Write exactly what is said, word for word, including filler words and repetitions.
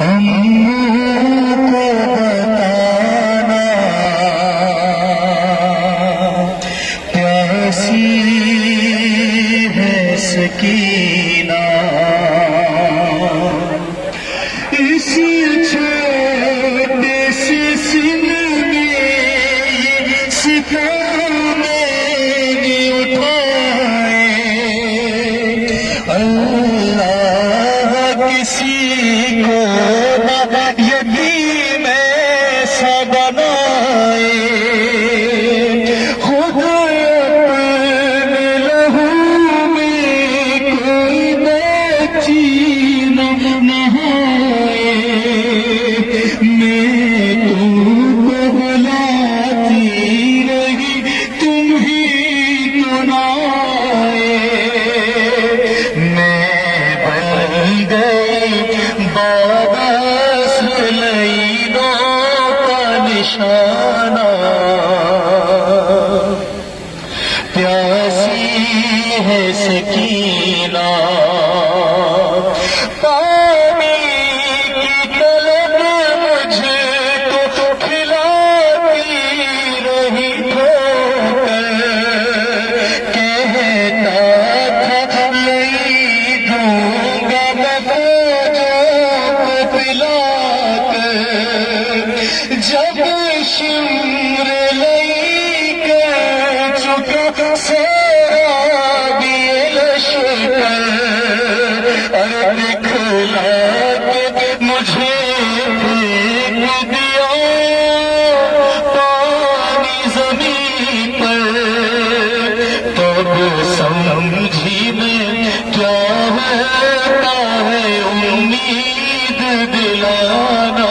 اماں کو بتانا، پیاسی ہے سکینہ۔ اس چھوٹے سے سن میں یہ ستم میں نے اٹھائے۔ اللہ کسی کو نہ یتیم ایسا بنائے۔ خود اپنے لہو میں کوئی بچی نہ نہائے۔ میں تم کو بلاتی رہی، تم ہی تو نہ آئے۔ میں بن گئی بابا سلیمانوں کا نشانہ۔ پیاسی ہے سکینہ، پانی کی طلب مجھ کو کھلاتی رہی دھو کر۔ کہتا تھا، نہیں دوں گا میں فوجوں کو پلا کر۔ جب شمر لئی کر چکا سیراب یہ لشکر، ارے دکھلا کے مجھے پھینک دیا پانی زمین پر۔ تب سمجھی میں کیا ہوتا ہے امید دلانا۔